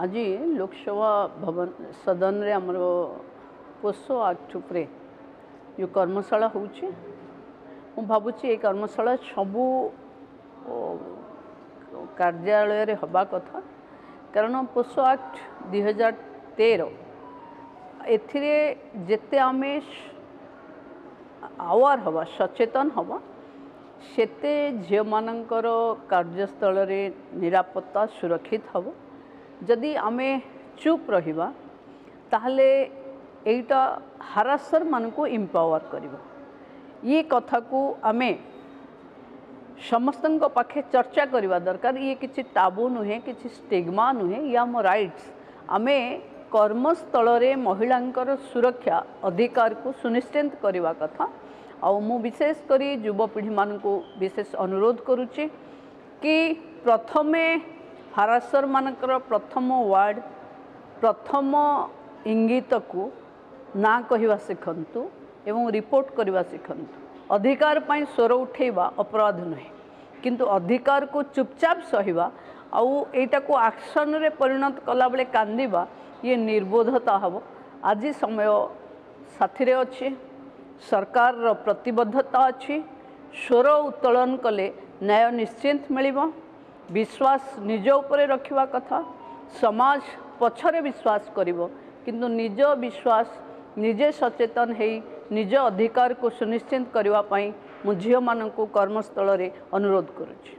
ଆଜି ଲୋକସଭା ଭବନ ସଦନରେ ଆମର ପୋକ୍ସୋ ଆକ୍ଟ ଉପରେ ଯେଉଁ କର୍ମଶାଳା ହେଉଛି, ମୁଁ ଭାବୁଛି ଏଇ କର୍ମଶାଳା ସବୁ କାର୍ଯ୍ୟାଳୟରେ ହେବା କଥା। କାରଣ ପୋକ୍ସୋ ଆକ୍ଟ 2013, ଏଥିରେ ଯେତେ ଆମେ ଆୱାର ହେବା, ସଚେତନ ହେବା, ସେତେ ଝିଅମାନଙ୍କର କାର୍ଯ୍ୟସ୍ଥଳରେ ନିରାପତ୍ତା ସୁରକ୍ଷିତ ହେବ। ଯଦି ଆମେ ଚୁପ୍ ରହିବା, ତାହେଲେ ଏଇଟା ହାରାସରମାନଙ୍କୁ ଇମ୍ପାୱାର କରିବ। ଇଏ କଥାକୁ ଆମେ ସମସ୍ତଙ୍କ ପାଖେ ଚର୍ଚ୍ଚା କରିବା ଦରକାର। ଇଏ କିଛି ଟାବୁ ନୁହେଁ, କିଛି ଷ୍ଟିଗ୍ମା ନୁହେଁ, ଇଏ ଆମ ରାଇଟ୍ସ। ଆମେ କର୍ମସ୍ଥଳରେ ମହିଳାଙ୍କର ସୁରକ୍ଷା ଅଧିକାରକୁ ସୁନିଶ୍ଚିତ କରିବା କଥା। ଆଉ ମୁଁ ବିଶେଷ କରି ଯୁବପିଢ଼ିମାନଙ୍କୁ ବିଶେଷ ଅନୁରୋଧ କରୁଛି କି ପ୍ରଥମେ ହାରାସରମାନଙ୍କର ପ୍ରଥମ ୱାର୍ଡ଼, ପ୍ରଥମ ଇଙ୍ଗିତକୁ ନା କହିବା ଶିଖନ୍ତୁ ଏବଂ ରିପୋର୍ଟ କରିବା ଶିଖନ୍ତୁ। ଅଧିକାର ପାଇଁ ସ୍ୱର ଉଠେଇବା ଅପରାଧ ନୁହେଁ, କିନ୍ତୁ ଅଧିକାରକୁ ଚୁପଚାପ ସହିବା ଆଉ ଏଇଟାକୁ ଆକ୍ସନରେ ପରିଣତ କଲାବେଳେ କାନ୍ଦିବା, ଇଏ ନିର୍ବୋଧତା ହେବ। ଆଜି ସମୟ ସାଥିରେ ଅଛି, ସରକାରର ପ୍ରତିବଦ୍ଧତା ଅଛି। ସ୍ୱର ଉତ୍ତୋଳନ କଲେ ନ୍ୟାୟ ନିଶ୍ଚିନ୍ତ ମିଳିବ। ବିଶ୍ୱାସ ନିଜ ଉପରେ ରଖିବା କଥା। ସମାଜ ପଛରେ ବିଶ୍ୱାସ କରିବ, କିନ୍ତୁ ନିଜ ବିଶ୍ୱାସ ନିଜେ ସଚେତନ ହେଇ ନିଜ ଅଧିକାରକୁ ସୁନିଶ୍ଚିତ କରିବା ପାଇଁ ମୁଁ ଝିଅମାନଙ୍କୁ କର୍ମସ୍ଥଳରେ ଅନୁରୋଧ କରୁଛି।